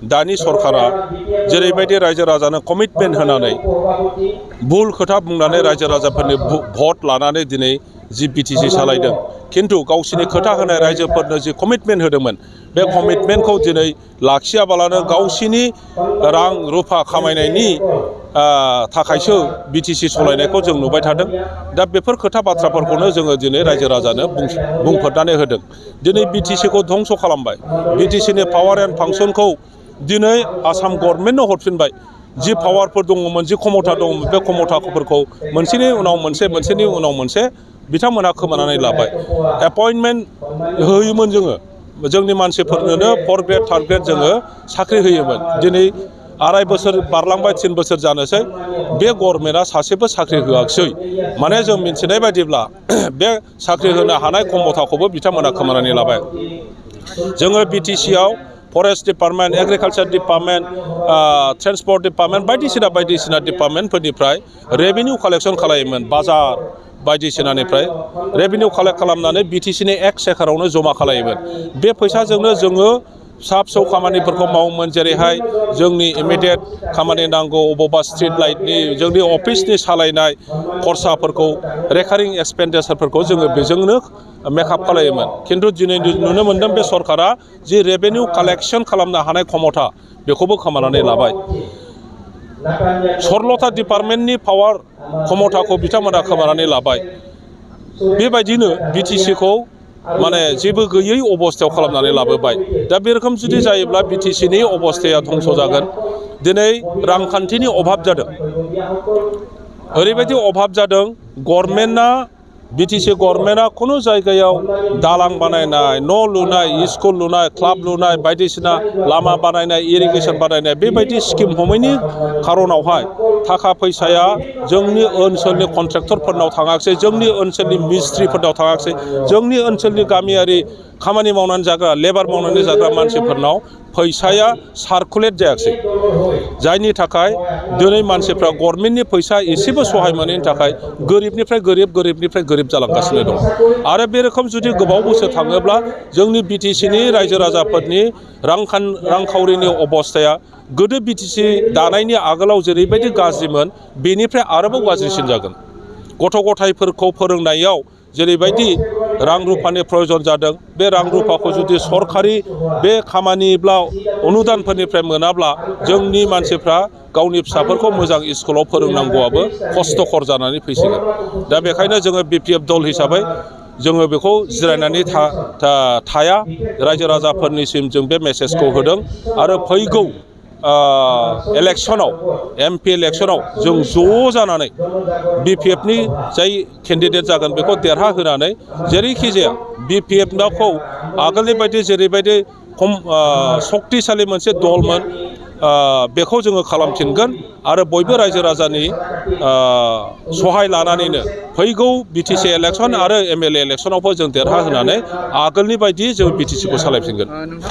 दानि सरकारा जेरैबायदि रायजो राजानो कमिटमेन्ट होनानै भुल खोथा बुंनानै रायजो राजाफोरनि भट लानानै दिनै जि बिटिसि सालायदों खिन्थु गावसिनि खोथा होनाय रायजोफोरनो जि कमिटमेन्ट होदोंमोन बे कमिटमेन्टखौ दिनै लाखियाबालानो गावसिनि रां रुफा खामायनायनि थाखायसो बिटिसि सालायनायखौ जों नुबाय थादों। दा बेफोर खोथा बाथ्राफोरखौनो जोङो दिनै रायजो राजानो बुंफोरनानै होदों। दिनै बिटिसिखौ धंस' खालामबाय, बिटिसिनि पावार एन्ड फांसनखौ दिनै आसाम गभर्नमेन्टनो हरफिनबाय। जि पावारफोर दङमोन, जि क्षमता दङमोन, बे क्षमताफोरखौ मोनसेनि उनाव मोनसे बिथांमोनहा खोमानानै लाबाय। एपइन्टमेन्ट होयोमोन जोंनि मानसिफोरनोनो 4 ग्रेड 3 ग्रेड जोङो साख्रि होयोमोन। दिनै 2.5 बोसोर बारलांबाय, 3 बोसोर जानोसै, बे गभर्नमेन्टआ सासेबो साख्रि होआखिसै। माने जों मिथिनाय बायदिब्ला बे साख्रि होनो हानाय क्षमताखौबो बिथांमोना खोमानानै लाबाय। जोङो बिटिसिआव forest department, agriculture department, transport department बायदिसिना डिपार्टमेन्टफोरनिफ्राय रेभिनिउ कालेक्सन खालायोमोन। बाजार बायदिसिनानिफ्राय रेभिनिउ कालेक्ट खालामनानै बिटिसिनि एक सेकारावनो जमा खालायोमोन। बे फैसाजोंनो जोङो फिसा फिसौ खामानिफोरखौ मावोमोन। जेरैहाय जोंनि इमिडियेट खामानि नांगौ, अबावबा स्ट्रिट लाइटनि, जोंनि अफिसनि सालायनाय खरसाफोरखौ, रेकारिं एक्सपेन्डिचारफोरखौ जोङो बेजोंनो मेकआप खालायोमोन। खिन्थु दिनै नुनो मोन्दों बे सरकारा जि रेभिनिउ कालेक्सन खालामनो हानाय क्षमता बेखौबो खोमानानै लाबाय। 16टा डिपार्टमेन्टनि पावार क्षमताखौ बिथांमोना खोमानानै लाबाय। बेबायदिनो बिटिसिखौ माने जेबो गैयै अबस्थायाव खालामनानै लाबोबाय। दा बे रोखोम जुदि जायोब्ला बिटिसिनि अबस्थाया धंस' जागोन। दिनै रांखान्थिनि अभाब जादों, ओरैबायदि अभाब जादों, गभर्नमेन्टआ बिटिसि गभर्नमेन्टआ खुनु जायगायाव दालां बानायनाय, न' लुनाय, स्कुल लुनाय, क्लाब लुनाय, बायदिसिना लामा बानायनाय, इरिगेसन बानायनाय, बेबायदि स्किम हमैनि खार'नावहाय थाखा फैसाया जोंनि ओनसोलनि कन्ट्रेक्टरफोरनाव थाङाखिसै, जोंनि ओनसोलनि मिस्ट्रिफोरनाव थाङाखिसै, जोंनि ओनसोलनि गामियारि खामानि मावनानै जाग्रा, लेबार मावनानै जाग्रा मानसिफोरनाव फैसाया सार्कुलेट जायाखिसै। जायनि थाखाय दिनै मानसिफ्रा गभर्नमेन्टनि फैसा एसेबो सहाय मोनैनि थाखाय गोरिबनिफ्राय गोरिब जालांगासिनो दं। आरो बे रोखोम जुदि गोबाव बोसोर थाङोब्ला जोंनि बिटिसिनि रायजो राजाफोरनि रांखावरिनि अबस्थाया गोदो बिटिसि दानायनि आगोलाव जेरैबायदि गाज्रिमोन बेनिफ्राय आरोबाव गाज्रिसिन जागोन। गथ' गथायफोरखौ फोरोंनायाव जेरैबायदि रां रुफानि प्रयजन जादों, बे रां रुफाखौ जुदि सरखारि बे खामानिब्ला अनुदानफोरनिफ्राय मोनाब्ला जोंनि मानसिफ्रा गावनि फिसाफोरखौ मोजां स्कुलाव फोरोंनांगौआबो खस्थ'खर जानानै फैसिगोन। दा बेखायनो जोङो बिपिएफ दल हिसाबै जोङो बेखौ जिरायनानै थाया, रायजो राजाफोरनिसिम जों बे मेसेजखौ होदों। आरो फैगौ इलेक्सनाव, MP इलेक्सनाव जों ज' जानानै बिपिएफनि जाय केन्डिडेट जागोन बेखौ देरहाहोनानै जेरैखि जाया बिपिएफखौ आगोलनि बायदि जेरैबायदि सक्तिशालि मोनसे दलमोन बेखौ जोङो खालामफिनगोन। आरो बयबो रायजो राजानि सहाय लानानैनो फैगौ बिटिसि इलेक्सन आरो MLA इलेक्सनावबो जों देरहाहोनानै आगोलनि बायदि जों बिटिसिखौ सालायफिनगोन।